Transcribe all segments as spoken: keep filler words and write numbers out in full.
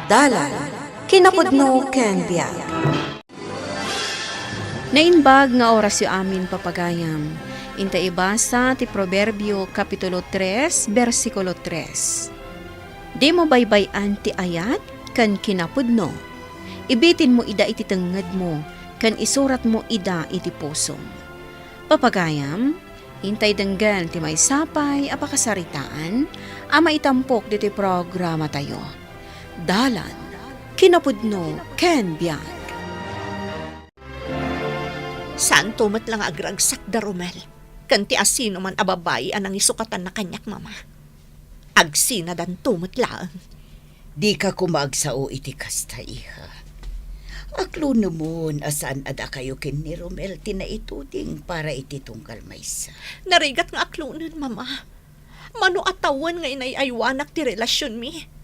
Dalan, kinapudno ken biag. Naimbag nga orasyo amin, papagayam. Inta ibasa ti Proverbio, Kapitulo tres, bersikulo tres. Dimo baybay-an ti ayat ken kinapudno. Ibitinmo ida iti tengngedmo, ken isuratmo ida iti pusom. Papagayam, intay denggen ti maysa pay a pakasaritaan a maitampok ditoy programatayo. Dalan, kinapudno, ken biag. Saanto met la nga agragsak da Romel ken ti asinoman a babai a nangisukatan na kaniak, Mama. Agsinadanto met laeng. Dika koma agsao iti kasta, iha. Aklonemon a saan a dakayo ken ni Romel ti naituding para iti tunggal maysa. Narigat nga aklonen, Mama. Mano a tawen nga inay-aywanak ti relasionmi,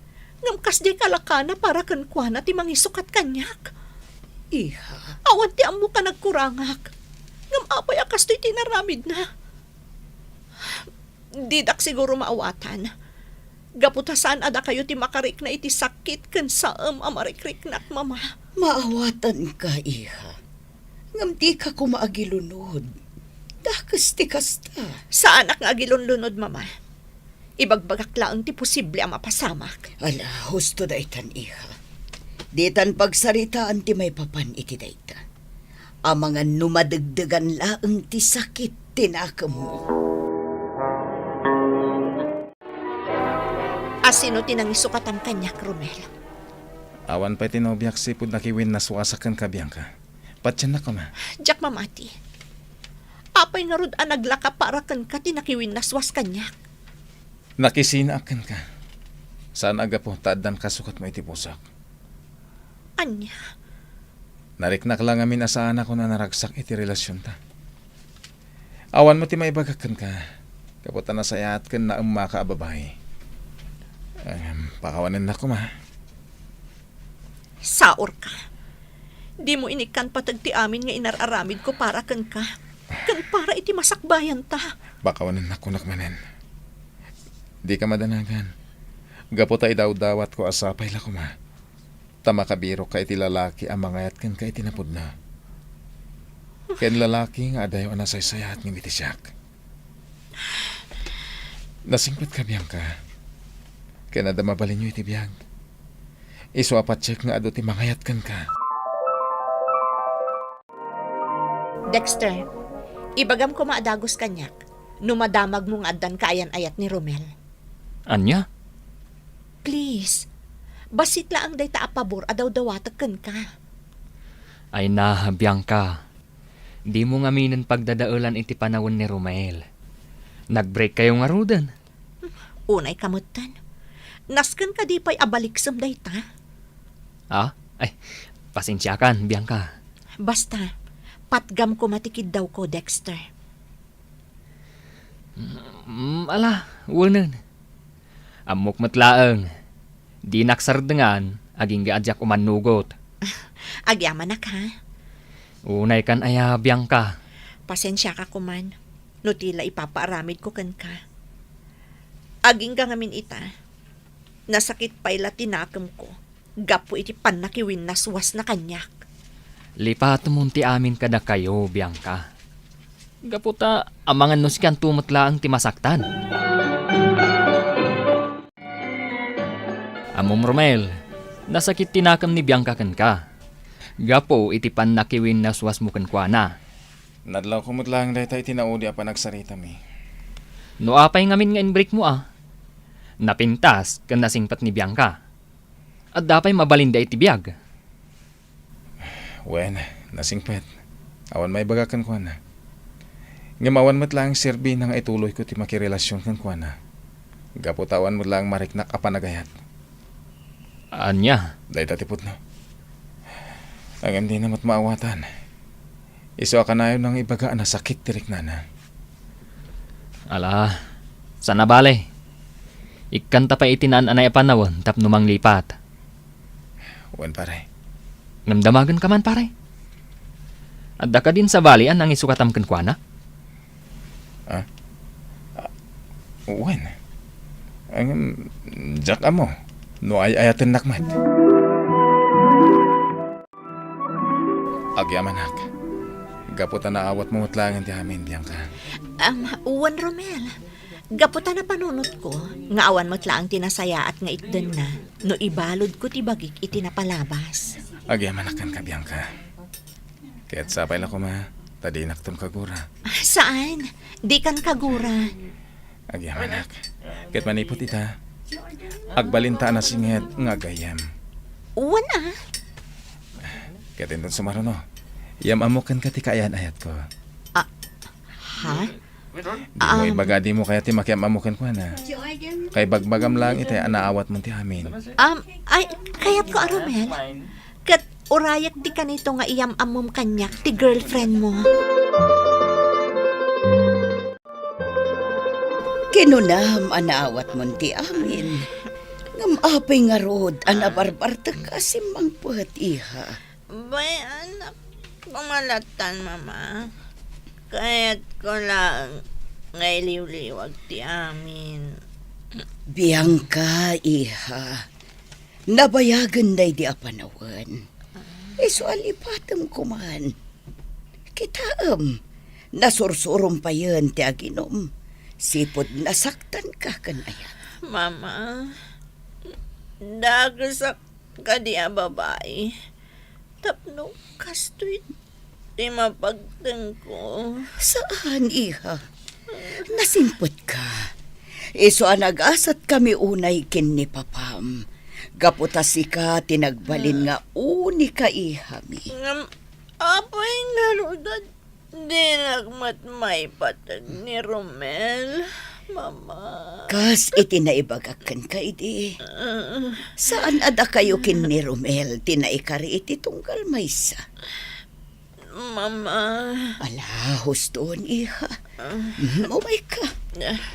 ngem kasdiay kalakana para kenkuana ti mangisukat kaniak. Iha. Awan ti ammok a nagkurangak. Ngem apay a kastoy ti inaramidna? Didak siguro maawatan. Gapu ta saan a dakayo ti makarikna iti sakit ken saem a marikriknak, Mama. Maawatanka, iha. Ngem dika koma agilunod. Dakes ti kasta. Saanak nga agilunlunod, Mama. Ibagbagak laeng ti posible a mapasamak. Ala, husto daytan, iha. Ditan pagsaritaan ti maipapan iti dayta. Amangan no madegdegan laeng ti sakit ti nakemmo. Asino ti nangisukatam kaniak, Romel? Awan pay ti nobiak sipud nakiwinnaswasak kenka, Bianca. Patiennak koma. Diak mamati. Apay ngarud a naglaka para kenka ti nakiwinnaswas kaniak? Nakisinaak kenka. Saan a gapu ta addan kasukatmo iti pusok. Ania? Nariknak la ngamin a saanak a naragsak iti relasionta. Awan met ti maibagak kenka, gapu ta nasayaat ken naemmaka a babai. Em, pakawanennak koma. Saorka. Dimo inikkan pateg ti amin nga inar-aramidko para kenka, ken para iti masakbayanta. Pakawanennak kunak manen. Dika madanagan. Gapu ta idawdawatko a sapay la koma ta makabirokka iti lalaki a mangayat kenka iti napudno. Ken lalaki nga adayo a nasaysayaat ngem iti siak. Nasingpetka, Bianca. Ken adda mabalinyo iti biag. Isu a patiek nga adu ti mangayat kenka. Dexter, ibagam koma a dagus kaniak no madamagmo nga addan kaayan-ayat ni Romel. Ania? Please, bassit laeng dayta a pabor a dawdawatek kenka. Ay na, Bianca. Dimo ngaminen pagdadaelan iti panawen ni Romel. Nag-breakkayo ngaruden. Unayka metten. Nasken kadi pay a baliksem dayta? Ah? Ay, pasensiakan, Bianca. Basta, patgam koma ti kiddawko, Dexter. Mm, ala, wenen. Ammok met laeng. Dinak sardengan, agingga a diak umannugot. Agyamanak, ha? Unaykan aya, Bianca. Pasensiaka koman, no ti la ipapaaramidko kenka. Agingga ngamin ita, nasakit pay la ti nakemko gapu iti pannakiwinnaswasna kaniak. Lipatemon ti amin kadakayo, Bianca. Gapu ta amangan no sikanto met laeng ti masaktan. Ammom, Romel, nasakit ti nakem ni Bianca kenka. Gapu iti pannakiwinnaswasmo kenkuana. Nadlawko met laeng dayta iti naudi a panagsaritami. No apay ngamin nga inbreakmo a? Napintas ken nasingpet ni Bianca. Adda pay mabalinda iti biag? Wen, nasingpet. Awan maibagak kenkuana. Ngem awan met laeng serbina nga ituloyko ti makirelasion kenkuana. Gapu ta awan met laeng mariknak a panagayat. Ania? Dayta ti pudno. Ngem dina met maawatan. Isu a kanayon nga ibaga a nasakit ti riknana. Ala, sana bale. Ikkanta pay iti naan-anay a panawen tapno manglipat. Wen, pare. Ngem damagenka man, pare. Adda kadin sabalian a nangisukatam kenkuana? Ah? Ah, wen. Ngem, diak ammo no ay-ayatennak met. Agyamanak. Gapu ta naawatmo met laengen ti amin, Bianca. Am, wen, Romel. Gapu ta napanunotko nga awan met laeng ti nasayaat nga itdenna no ibaludko ti bagik iti napalabas. Agyamanak kenka, Bianca. Ket sapay la koma, ta dinakton kagura. Ah, saan? Dikan kagura. Agyamanak. Ket manipud ita, agbalinta a nasinged nga gayyem. Wen a. Ket inton sumaruno, yam-ammok kenka ti kaayan-ayatko. Ah, ha? Dimo Um, ibaga a dimo kayat ti makiam-ammo kenkuana. Kay bagbagam laeng iti a naawatmon ti amin. Um, ay, kayatko a, Romel. Ket urayek ti kanito nga iyam-ammom kaniak ti girlfriend mo. Kinunam a naawatmon ti amin. Ngem apay ngarud a nabarbartek a simmangpet, iha? Bay, anak, pamalaatan, Mama. Kayatko laeng nga iliwliwag ti amin. Bianca, iha. Nabayagen daydi a panawen. Isu a lipatem koman. Kitaem, nasursurom payen ti aginum. Sipud nasaktanka ken ayat. Mama, dagesak kadi a babai tapno kastoy ti mapagtengko. Saan, iha. Nasimpetka. Isu a nagasatkami unay ken ni papam. Gapu ta sika ti nagbalin nga unika ihami. Ngem, apay ngarud a dinak met maipateg ni Romel, Mama? Kas iti naibagak kenka idi, saan a dakayo ken ni Romel ti naikari iti tunggal maysa. Mama. Ala, huston, iha. Mm, umayka.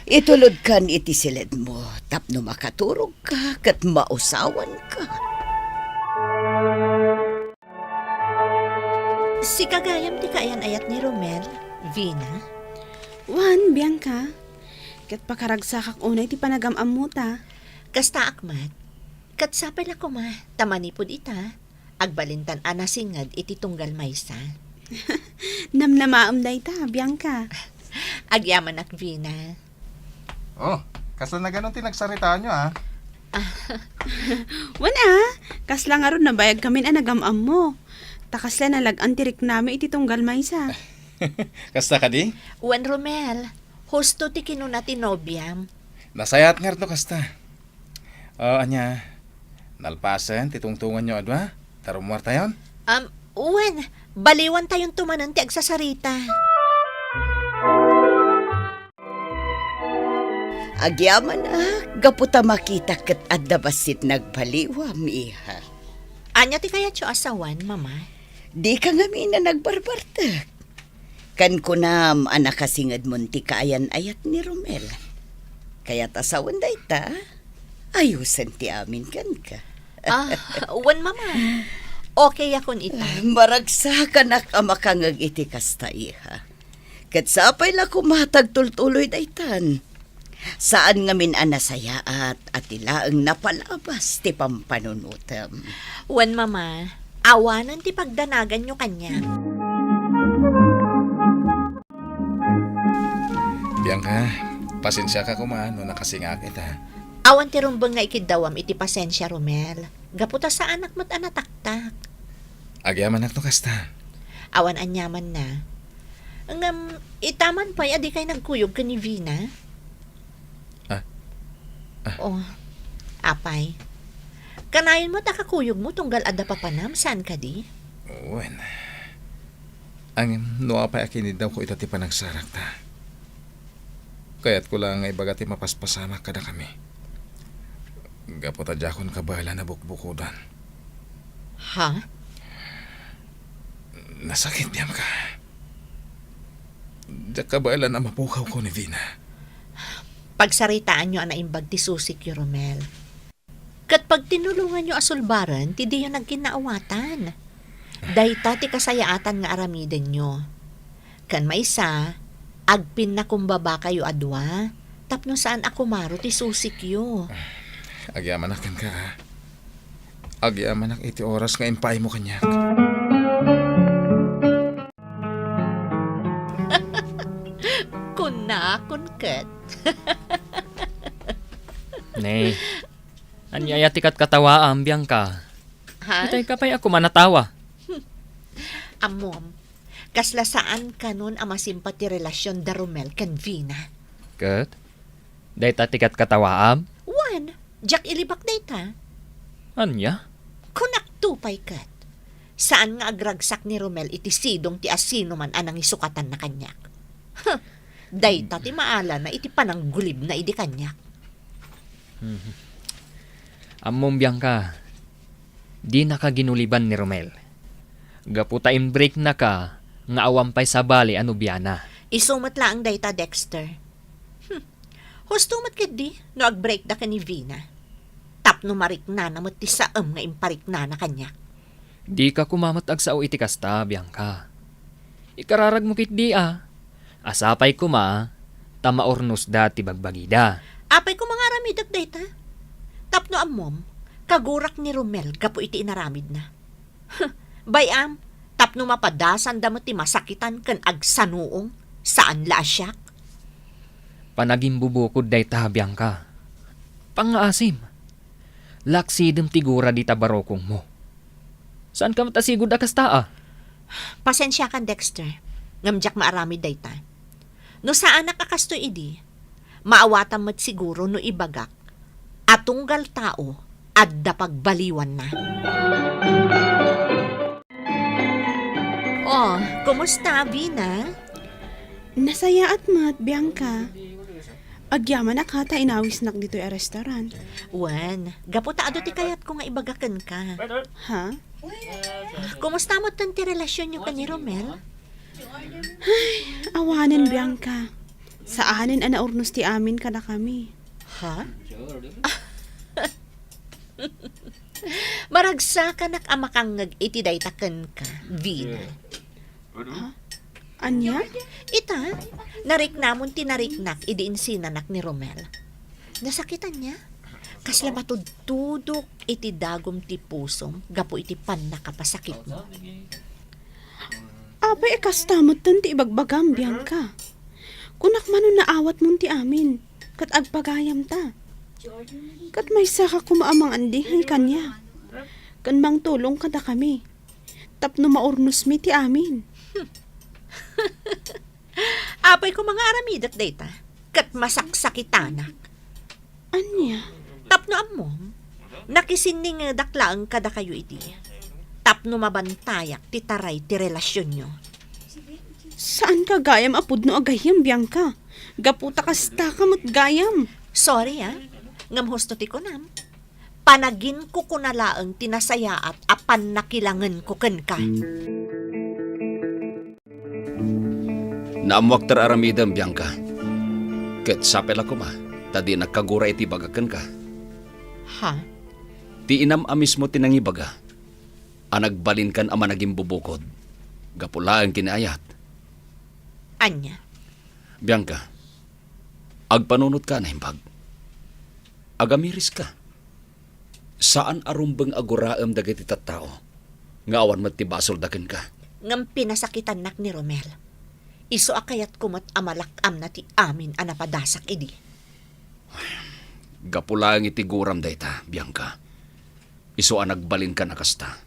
Itulodkan iti siledmo tapno makaturogka ket mausawanka. Sika gayam ti kaayan-ayat ni Romel, Vina? Wen, Bianca. Ket pakaragsakak unay ti panagam-ammota. Kastaak met. Ket sapay la koma, ta manipud ita, agbalintan a nasinged iti tunggal maysa. Namnamaem dayta, Bianca. Agyamanak, Vina. Oh, kasla nagano ti nagsaritaanyo, a? Wen a, kasla ngarud nabayagkamin a nagam-ammo. Ta kasla nalag-an ti riknami iti tunggal maysa. Kasta kadi? Wen, Romel, husto ti kinuna ti nobiam. Nasayaat ngarud no kasta. O, ania, nalpasen ti tungtunganyo a dua? Ta rummuartayon? Am, wen, baliwantayonto manen ti agsasarita. Agyamanak, gapu ta makitak ket adda bassit nagbaliwam, iha. Ania ti kayatyo a sawen, Mama? Dika ngamin a nagbarbartek. Ken kunam a nakasingedmon ti kaayan-ayat ni Romel. Kayat a sawen dayta, ayosen ti amin kenka. Ah, wen, Mama. Okay akon ita. Maragsakanak a makangeg iti kasta, iha. Ket sapay la koma ta agtultuloy daytan. Saan ngamin a nasayaat a ti laeng napalabas ti pampanunotem. Wen, Mama, awanen ti pagdanaganyo kaniak. Bianca, pasensiaka koma no nakasingaak ita. Awan ti rumbeng nga ikiddawam iti pasensia, Romel. Gapu ta saanak met a nataktak. Agyamanak no kasta. Awan aniamanna. Ngem, ita man pay a dikay nagkuyog ken ni Vina? Ah. Ah. Oh, apay. Kanayon met a kakuyogmo tunggal adda papanam, saan kadi? Wen. Ngem, no apay a kiniddawko ita ti panagsarakta. Kayatko la nga ibaga ti mapaspasamak kadakami. Gapu ta diakon kabaelan a bukbukodan. Ha? Nasakit, Bianca. Diak kabaelan a mapukawko ni Vina. Pagsaritaanyo a naimbag ti susikyo, Romel. Ket pagtinulonganyo a sulbaren ti diyo nagkinnaawatan. Dayta ti kasayaatan nga aramidenyo. Ken maysa, agpinnakumbabakayo a dua, tapno saan a kumaro ti susikyo. Agyamanak kenka, a. Agyamanak iti oras nga impaaymo kaniak. Naakon ket. Ne, ania aya ti katkatawaam, Bianca? Ha? Itay ka pay a kumanatawa. Ammom, kasla saan kanon a masimpa ti relasion da Romel ken Vina. Ket? Dayta ti katkatawaam? Wen, diak ilibak dayta. Ania? Kunakto pay ket. Saan nga agragsak ni Romel iti sidong ti asinoman a nangisukatanna kaniak. Huh, dayta ti maalana iti pananggulibna idi kaniak. Mhm. Ammom, Bianca, dinaka ginuliban ni Romel. Gapu ta imbreaknaka nga awan pay sabali a nobiana. Isu met laeng dayta, Dexter. Hmm. Husto met ketdi no agbreakda ken ni Vina. Tapno mariknana met ti saem nga impariknana kaniak. Dika koma met agsao iti kasta, Bianca. Ikararagmo ketdi a, a sapay koma ta maurnosda ti bagbagida. Apay koma nga aramidek dayta? Tapno ammom, kagurak ni Romel gapu iti inaramidna. Bay-am, tapno mapadasanda met ti masakitan ken agsanuong, saan la a siak. Panagimbubukod dayta, Bianca. Pangngaasim. Laksidem ti gura dita barukongmo. Saanka met a sigud a kasta a? Pasensiakan, Dexter, ngem diak maaramid dayta. No saanak a kastoy idi, maawatam met siguro no ibagak a tunggal tao adda pagbaliwanna. Oh, kumusta, Vina? Nasayaat met, Bianca. Agyamanak a ta inawisnak ditoy a restaurant. Wen, gapu ta adu ti kayatko nga ibaga kenka. Ha? Kumusta met ti relasionyo ken ni Romel? Ay, awanen, Bianca. Saanen a naurnos ti amin kadakami. Ha? Maragsakanak a makangngeg iti dayta kenka, Vina. Ha? Ania? Ita, nariknamon ti nariknak idi insinanak ni Romel. Nasakitan nia? Kasla matudtudok iti dagum ti pusom gapu iti pannakapasakitmo. Apay a kasta metten ti ibagbagam, Bianca? Kunak manon naawatmon ti amin, ket agpagayamta. Ket maysaka koma a mangandihay kaniak, ken mangtulong kadakami, tapno maurnosmi ti amin. Apay koma nga aramidek dayta, ket masaksakitanak. Ania? Tapno ammom, nakisinningedak laeng kadakayo idi, tapno mabantayak ti taray ti relasionyo. Saanka gayam a pudno a gayyem, Bianca. Gapu ta kastaka met gayam. Sorry, ah. Ngem husto ti kunam. Panaginkukuna laeng ti nasayaat a pannakilangenko kenka. Naammoak ti ar-aramidem, Bianca. Ket sapay la koma ta dinak kagura iti ibagak kenka. Ha? Ti inam a mismo ti nangibaga a nagbalinkan a managimbubukod gapu laeng ken ni ayat. Ania? Bianca, agpanunotka a naimbag. Agamiriska. Saan a rumbeng a guraem dagiti tattao nga awan met ti basolda kenka. Ngem pinasakitannak ni Romel. Isu a kayatko met a malak-amna ti amin a napadasak idi. Gapu laeng iti guram dayta, Bianca. Isu a nagbalinkan a kasta.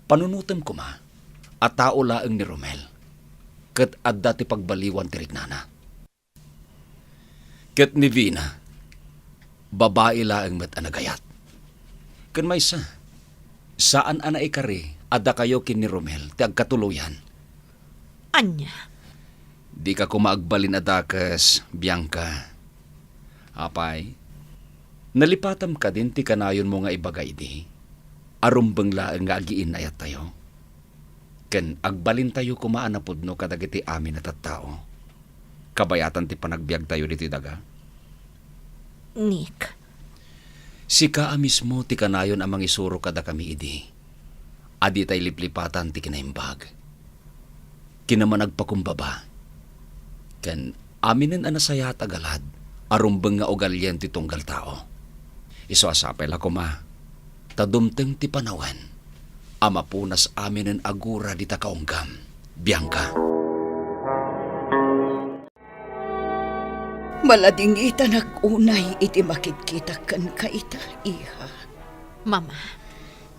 Panunotem koma a tao laeng ni Romel, ket adda ti pagbaliwan ti riknana. Ket ni Vina, babai laeng met a nagayat. Ken maysa, saan a naikari a dakayo ken ni Romel ti agkatuloyan. Ania? Dika koma agbalin a dakes, Bianca. Apay, nalipatam kadin ti kanayonmo nga ibaga idi a rumbeng laeng nga agiinnayattayo? Ken agbalintayo koma a napudno kadagiti amin a tattao. Kabayatan ti panagbiagtayo ditoy daga. Nick. Sika a mismo ti kanayon a mangisuro kadakami idi a ditay liplipatan ti kinaimbag, kinamanagpakumbaba, ken aminen a nasayaat a galad a rumbeng nga ugalien ti tunggal tao. Isu a sapay la koma ta dumteng ti panawen a mapunas aminen a gura dita kaunggam, Bianca. Maladingitanak unay iti makitkitak kenka ita, iha. Mama.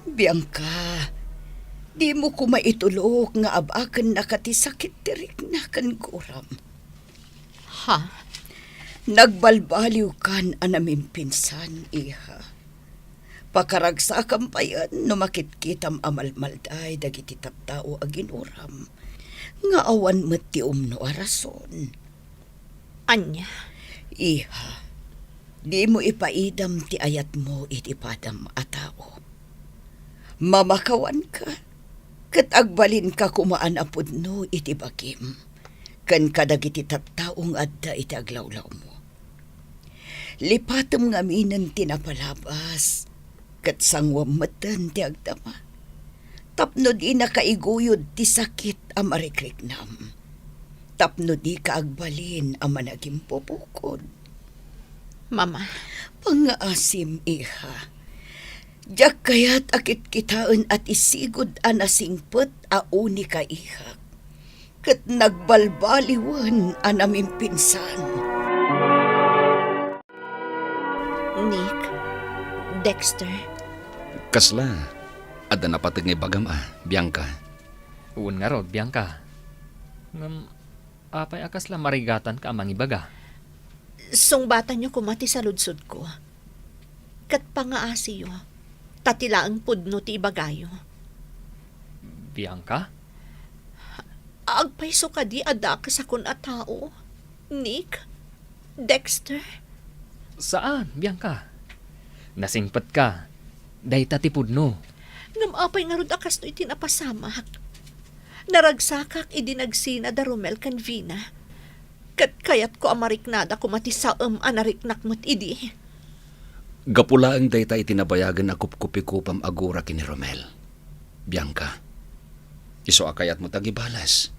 Bianca, dimo koma itulok nga abakennaka ti sakit ti rikna ken guram. Ha? Nagbalbaliwkan a namimpinsan, iha. Pakaragsakam payen no makitkitam a malmalday dagiti tattao a ginuram, nga awan met ti umno a rason. Ania? Iha, dimo ipaidam ti ayatmo iti padam a tao. Mamakawanka, ket agbalinka koma a napudno iti bagim, ken kadagiti tattao nga adda iti aglawlawmo. Lipatem ngaminen ti napalabas, ket sanguem metten ti agdama, tapno dinaka iguyod ti sakit a marikriknam, tapno dika agbalin a managimpupukod. Mama. Pangngaasim, iha. Diak kayat a kitkitaen a ti sigud a nasingpet a unika, ihak, ket nagbalbaliwen a namimpinsan. Nick, Dexter. Kasla, adda napateg nga ibagam a, Bianca? Wen ngarud, Bianca. Ngem, apay a kasla marigatanka a mangibaga? Sungbatanyo koma ti saludsodko. Ket pangaasiyo, ta ti laeng pudno ti ibagayo. Bianca? Agpayso kadi a dakesakon a tao, Nick? Dexter? Saan, Bianca. Nasingpetka. Dayta ti pudno. Ngem apay ngarud a kastoy ti napasamak? Naragsakak idi nagsina da Romel ken Vina. Ket kayatko a mariknada koma ti saem a nariknak met idi. Gapu laeng dayta iti nabayagen a kupkupikupam a gura ken ni Romel. Bianca, isu a kayatmo ti agibalas.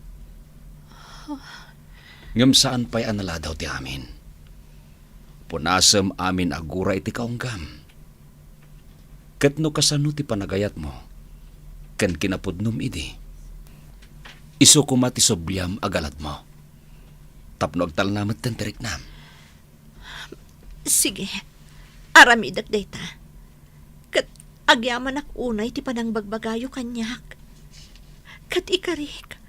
Ngem saan pay a naladaw ti amin. Punasem amin a gura iti kaunggam. Ket no kasano ti panagayatmo ken kinapudnom idi, isu koma ti subliam a galadmo, tapno agtalna metten ti riknam. Sige, aramidek dayta. Ket agyamanak unay ti panangbagbagayo kaniak. Ket ikarik,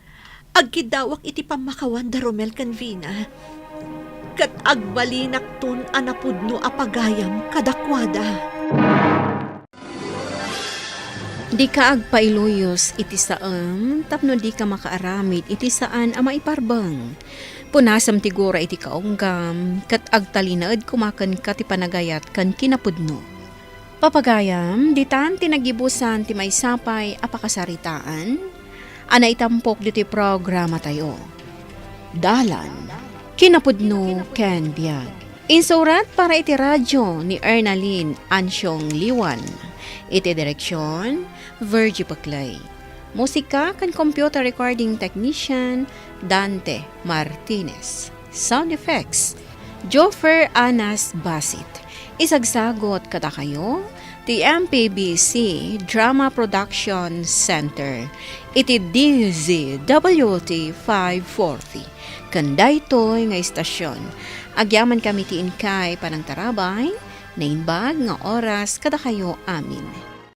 agkiddawak iti pammakawan da Romel ken Vina. Ket agbalinakton a napudno a pagayam kadakuada. Dika agpailuyos iti saem tapno dika makaaramid iti saan a maiparbeng. Punasem ti gura iti kaunggam, ket agtalinaed koma kenka ti panagayat ken kinapudno. Papagayam, ditan ti nagibusan ti maysa pay a pakasaritaan a naitampok ditoy programatayo. Dalan, kinapudno ken biag. Insurat para iti radyo ni Ernalyn Ansiong Liwan. Iti direksyon, Virgie Peclay. Musika ken computer recording technician, Dante Martinez. Sound effects, Joffer Anas Basit. Isagsagut kadakayo ti M P B C Drama Production Center iti D Z W T five forty. Ken daytoy nga istasyon, agyamankami ti inkay panangtarabay, naimbag nga oras kadakayo amin.